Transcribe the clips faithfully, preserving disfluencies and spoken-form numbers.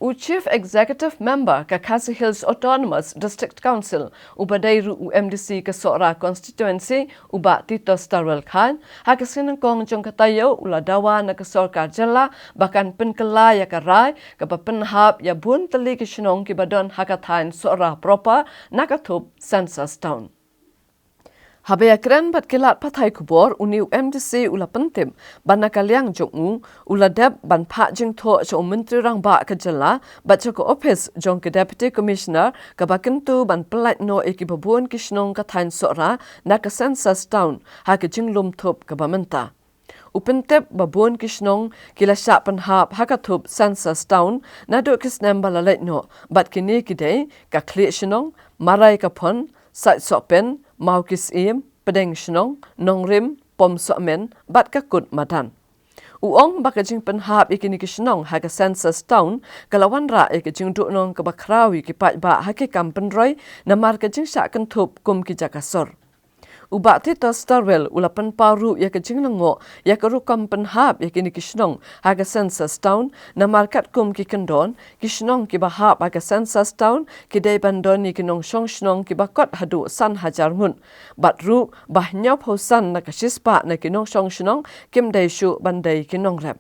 U Chief Executive Member ka Khasi Hills Autonomous District Council, uba dei ruh u M D C ka Sohra Constituency, u Bah Tito Starwell Chyne, ha ka sngi nyngkong jong ka taïew u la dawa na ka sorkar jylla ba kan pynkylla ïa ka rai kaba pynhap ïa bun tylli ki shnong kiba don ha ka thaiñ Sohra proper na ka thup Census Town. Haba ïakren bad ki lad pathai khubor, une u M D C u la pyntip ba na ka liang jong u, u la dep ban phah jingthoh sha u Myntri Rangbah ka jylla bad sha ka ophis jong ka Deputy Commissioner kaba kyntu ban pyllait noh ïa kiba bun ki shnong ka thaiñ Sohra na ka Census Town ha ka jinglum thup kaba mynta. U pyntip ba bun ki shnong ki la shah pynhap ha ka thup Census Town naduh ki snem ba la leit noh, bad kine ki dei ka Khlieh Shnong, Marai ka Phon, Saitsohpen, Mawkisiem, Pdeng Shnong, Nongrim, Pomsohmen bad ka Kut Madan. U ong ba ka jingpynhap ïa kine ki shnong ha ka Census Town ka la wanrah ïa ka jingduhnong kaba khraw ïa ki paidbah ha ki kam pynroi namar ka jingshah kynthup kum ki jaka sor. U Bah Tito Starwell u la pynpaw ruh ïa ka jinglyngngoh ïa ka rukom pynhap ïa kine ki shnong ha ka Census Town namar katkum ki kyndon, ki shnong kiba hap ha ka Census Town ki dei ban don ïa ki nongshong shnong kiba kot haduh san hajar ngut, bad ruh ba hynñiewphew san na ka shispah na ki nongshong shnong kim dei shuh ban dei ki nongrep.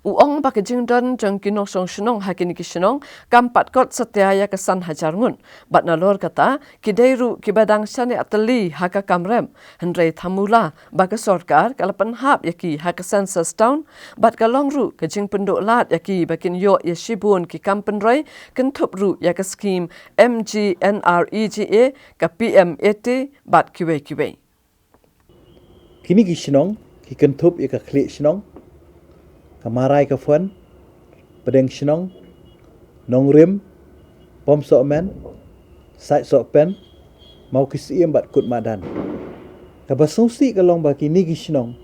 U ong ba ka jingdon jong ki nongshong shnong ha kine ki shnong kam pat kot satia ïa ka san hajar ngut, bad nalor kata ki dei ruh kiba dang shaniah tylli ha ka kam rep. Hynrei thamu la ba ka sorkar ka la pynhap ïa ki ha ka Census Town, bad ka long ruh ka jingpynduh lad ïa ki ba kin ïoh ïa shibun ki kam pynroi, kynthup ruh ïa ka skhim M G N R E G A, ka P M A T bad kiwei kiwei. Kine ki shnong ki kynthup ïa ka Khlieh Shnong, ka Marai ka Phon, Pdeng Shnong, Nongrim, Pomsohmen, Saitsohpen, Mawkisiem bad Kut Madan. Kaba sngewsih ka long ba kine ki shnong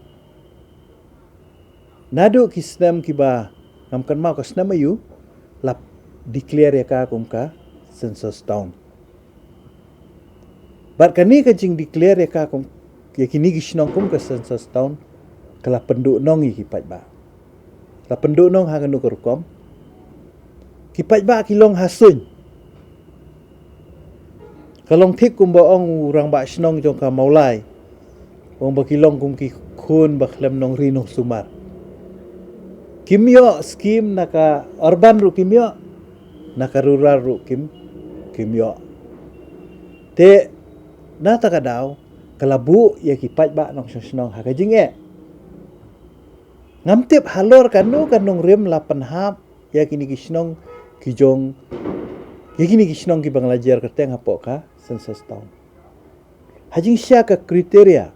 naduh ki snem kiba ngam kynmaw ka snem aïu la declare ïa ka kum ka Census Town. Bad kane ka jingdeclare ïa ka kum, ïa kine ki shnong kum ka Census Town, ka la pynduhnong ïa ki paidbah. La pynduhnong ha kano ka rukom? Ki paidbah ki long ha suiñ. Ka long thik kumba ong u rangbah shnong jong ka Mawlai, ong ba ki long kum ki khun ba khlem nongri nongsumar. Kim ïoh skim na ka urban ruh kim ïoh, na ka rural ruh kim, kim ïoh. Te na kata ka daw ka la buh ïa ki paidbah nongshong shnong ha ka jingeh. Ngam tip halor kano ka nongrim la pynhap ïa kine ki shnong ki jong, ïa kine ki shnong kiba nga la jer kyrteng hapoh ka Census Town. Ha jingshisha ka criteria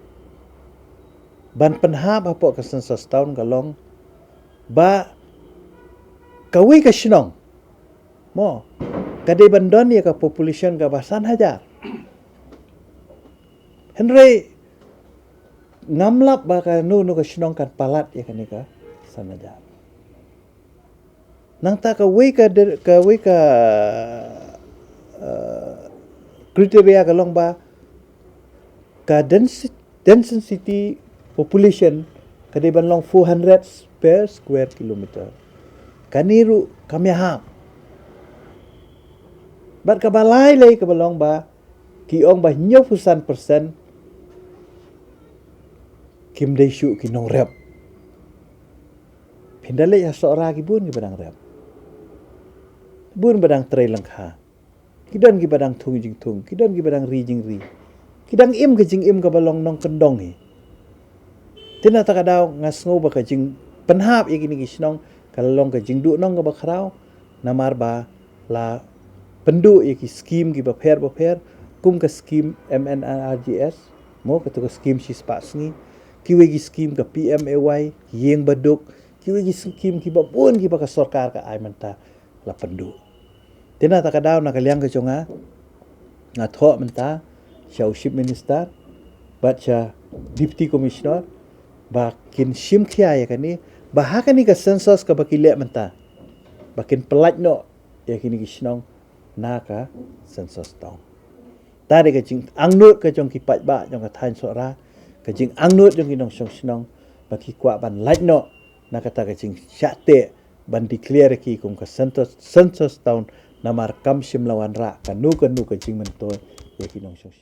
ban pynhap hapoh ka Census Town ka long ba kawei ka shnong, mo, ka dei ban don ïa ka population kaba san hajar. Hynrei ngam lap ba kano kano ka shnong kan palat ïa kane ka san hajar. Nangta kawei ka de-, kawei ka, eh, criteria ka long ba ka densi-, density population ka dei ban long four hundred per square kilometer. Kane ruh kam ïahap. Bad kaba lai lei kaba long ba ki ong ba hynñiewphew san percent kim dei shuh ki nongrep. Phin da leit ha Sohra ki bun kiba dang rep, bun ba dang trei lyngkha. Ki don kiba dang thung jingthung, ki don kiba dang ri jingri, ki dang im ka jingim kaba long nongkyndong hi. Te na kata ka daw nga sngew ba ka jingpynhap ïa kine ki shnong ka la long ka jingduhnong kaba khraw, namar ba la pynduh ïa ki skim kiba pher ba pher, kum ka skim M N R G S, mo, kato ka skim shispah sngi, kiwei ki skim ka P M A Y, ki ïing baduk, kiwei ki skim kiba bun kiba ka sorkar ka ai mynta la pynduh. Te na kata ka daw na ka liang ka jong nga, nga thoh mynta sha u Chief Minister bad sha Deputy Commissioner ba kin shim khia ïa kane, ba ha kane ka census kaba ki leh mynta ba kin pyllait noh ïa kine ki shnong na ka census town. Te dei ka jingangnud ka jong ki paidbah jong ka thaiñ Sohra, ka jingangnud jong ki nongshong shnong ba ki kwah ban lait noh na kata ka jingshah teh ban declare ki kum ka census, census town, namar kam shym la wanrah kano kano ka jingmyntoi ïa ki nongshong shnong.